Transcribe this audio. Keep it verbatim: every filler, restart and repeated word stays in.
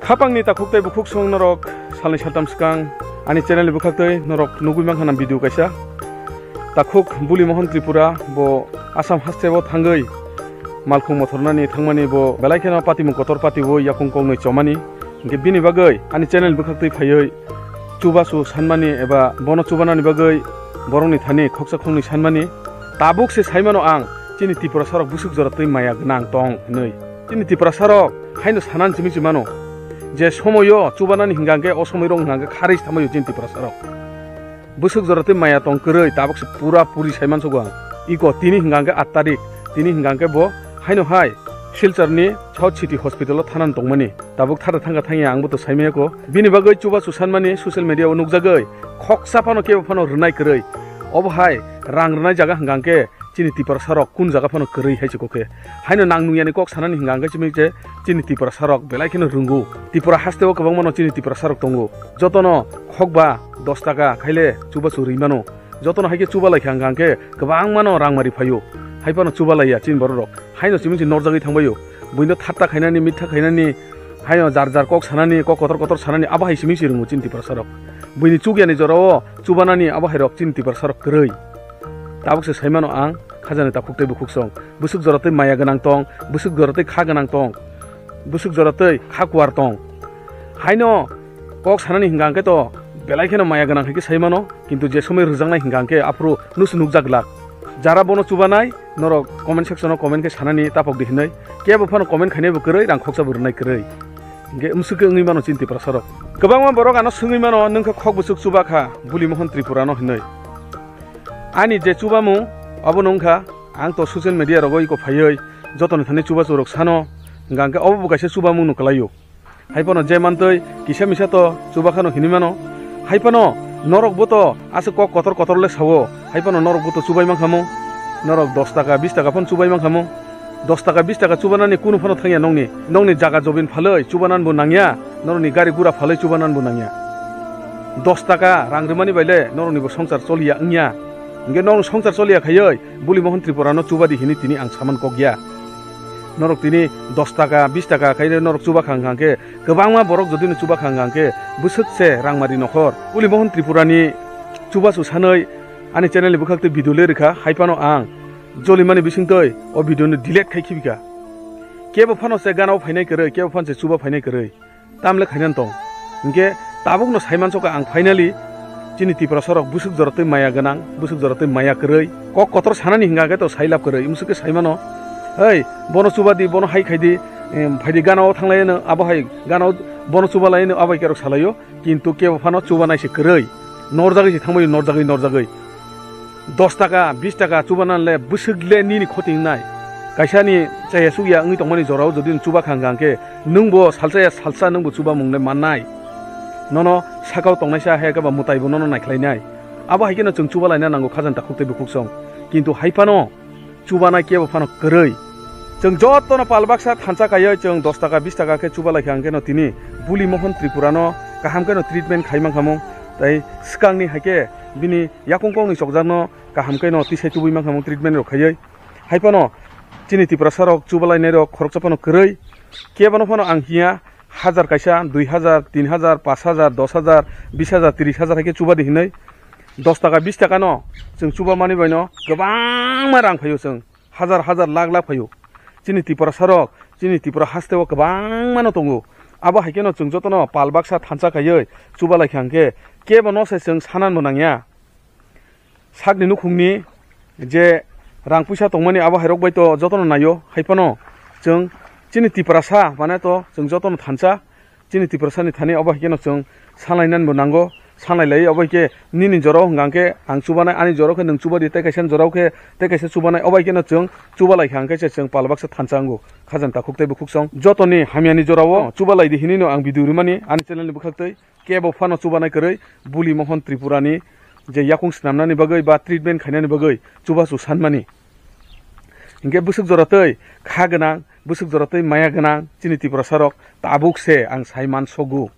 Khapangni takhuk tei bukhuk song norok salni saltam swkang ani channel ni bwkhak tei norok nugwi mankha na video kaisa. Takhuk Buli Mohon Tripura bo Assam haste o thangwi malkhung mothornani thangmani bo belai kheno patimung kotor patiwi yakung koknwi chomani. Hinkhe bini bagwi ani channel ni bwkhak tei phaiwi chubachu sanmani eba bono chubanani bagwi borokni thani khoksa khoknwi sanmani. Tabuk se saimano ang chini Tiprasarok bwswk jora twi maya gwnang tong hinwi. Chini Tiprasarok haino sanani simi se mano je somoyo chubanani hingka hingke o somoirok hingka hingke kharwi samayo chini Tiprasarok. Bwswk jora twi maya tong kwrwi tabuk se pura puri saimansugo ang. Iko tini hingka hingke aat tarik, tini hingka hingke bo haino hai Silchar ni South City Hospital o thanani tongmani. Tabuk thada thangkha thangya ang bo to saimaya ko. Bini bagwi chubachu sanmani social media o nukjagwi khoksa phano kebo phano rwnai kwrwi. Obo hai rang rwnai jaga hingka hingke chini Tiprasarok kun jaga phano kwrwi hai se kokhe. Haino nang nungyani kok sanani hingka hingke chimi je chini Tiprasarok belai kheno rwngo. Tripura haste o kwbangmano chini Tiprasarok tongo. Jotono khokba dos taka khaile chubachu rwi mano. Jotono hai khe chuba lai kha hingka hingke kwbangmano rang mari phaio. Hai phano chuba laiya chini bororok. Haino chimi se norjagwi thangbaio. Buino thatta khainani, mitha khainani, haino jar jar kok sanani, kok kotor kotor sanani, abo hai simi se rwngo chini Tiprasarok. Buini chukyani jorao chubanani abo hairok chini Tiprasarok kwrwi. Tabuk se saimano ang khajani takhuk tei bukhuk song. Bwswk jora tei maya gwnang tong, bwswk jora tei kha gwnang tong, bwswk jora tei kha kuar tong. Haino kok sanani hingka hingke to belai kheno maya gwnang hai khe saimano, kintu je somoi rwjaknai hingka hingke aphuru nusu nukjak glak. Jara bono chubanai, norok comment section o comment khe sanani tapok di hinwi. Kebo phano comment khainai bo kwrwi, rang khoksa bo rwnai kwrwi. Hinkhe umswk khe wngwi mano chini Tiprasarok. Kwbangma borok ano swngwi mano, nwng khe khok bwswk chuba kha, Buli Mohon Tripura no hinwi. Ani je chubamung, obo no wngkha, ang to social media rogo iko phaiwi, jotoni thani chubachu rok sano, hingka hingke obo bo kaisa chubamung no kwlaio. Hai phano je mantwi kisa misa to chuba khano hinwi mano. Hai phano norok bo to aswk kok kotor kotor le sao. Hai phano norok bo to chubai mankha mo. Norok dos taka, bis taka phano chubai mankha mo. Dos taka, bis taka chubanani kunu phano thangya nokni. Nokni jaga jobin phalwi chubanan bo nangya. Norokni gari gura phalwi chubanan bo nangya. Dos taka rang rwmani bai le norokni bo songchar choliya wngya. Hinkhe norok songchar choliya khaiwi Buli Mohon Tripura no chuba di hinwi tini ang saman kok ya. Norok tini dos taka, bis taka khaino norok chuba kha hingka hingke kwbangma borok jodi no chuba kha hingka hingke bwswk se rangmari nokhor. Buli Mohon Tripura ni chubachu sanwi ani channel ni bwkhak tei video le rwkha, hai phano ang jolimani bisingtwi o video no delete khai khibika. Kebo phano se gana o phainai kwrwi, kebo phano se chuba phainai kwrwi. Tamle khainani tong. Hinkhe tabukno saimansoka ang finally chini Tiprasarok bwswk jora twi maya gwnang, bwswk jora twi maya kwrwi. Kok kotor sanani hingka khe to sailab kwrwi, umswk khe saimano. Hei, bono chuba di, bono hai khai di, em, phai di gana o thanglai no, abo hai gana o bono chuba lai no, abo hai kerok salaio. Kintu kebo phano chuba nai se kwrwi. Norjagwi se thangbai, norjagwi, norjagwi. Dos taka, bis taka chubanan le bwswk le nini khoti wngnai. Kaisa ni chaya sukya wngwi tongmani jorao jodi nwng chuba kha hingka hingke nwng bo salsa ya salsa nwng bo chuba mung le mannai. Nono sakao tongnaisa hai khe ba mwtai bo nono naikhlainai. Abo hai kheno chwng chuba laina nango khajani takhuk tei bukhuk song. Kintu hai phano chubanai kebo phano kwrwi. Chwng jotono pal baksa thansa kaiwi chwng dos taka, bis taka khe chuba lai kha hingke no tini Buli Mohon Tripura no kaham khe no treatment khai mankha mung. Tai swkangni hai khe bini yakung kokni chokjakno kaham khe no tisai tubui mankha mung treatment rok khaiwi. Hai phano chini Tiprasa rok chuba lainai rok khoroksa phano kwrwi. Kebo no phano ang hiya hajar kaisa, dui hajar, tin hajar, pash hajar, dos hajar, bis hajar, tris hajar hai khe chuba di hinwi. Dos taka, bis taka no chwng chuba mani bai no kwbangma rang phaio chwng. Hajar hajar lakh lakh phaio. Chini Tiprasa rok, chini Tripura haste o kwbangma no tongo. Abo hai khe no chwng jotono pal baksa thansa kaiwi chuba lai kha hingke kebo no se chwng sanani bo nangya. Sakni nukhungni je rang puisa tongmani abo hai rok bai to jotono naio. Hai phano chwng chini Tiprasa mane to chwng jotono thansa. Chini Tiprasani thani obo hai kheno chwng sanlainani bo nango, sanlailai obo hai khe nini jorao hwnka hwnkhe ang chubanai, ani jorao khe nwng chubadi, tei kaisa jorao khe tei kaisa chubanai, obo hai kheno chwng chuba lai kha hwnkhe se chwng pal baksa thansa wngo. Khajani takhuk tei bukhuk song jotoni hamyani jorao chuba lai di hinwi no ang video rimani ani channel ni bwkhak tei kebo phano chubanai kwrwi Buli Mohon Tripura ni je yakung snamnani bagwi ba treatment khainani bagwi chubachu sanmani. Hinkhe bwswk jora tei kha gwnang, bwswk jora tei maya gwnang chini Tiprasa rok tabuk se ang sai man sogo.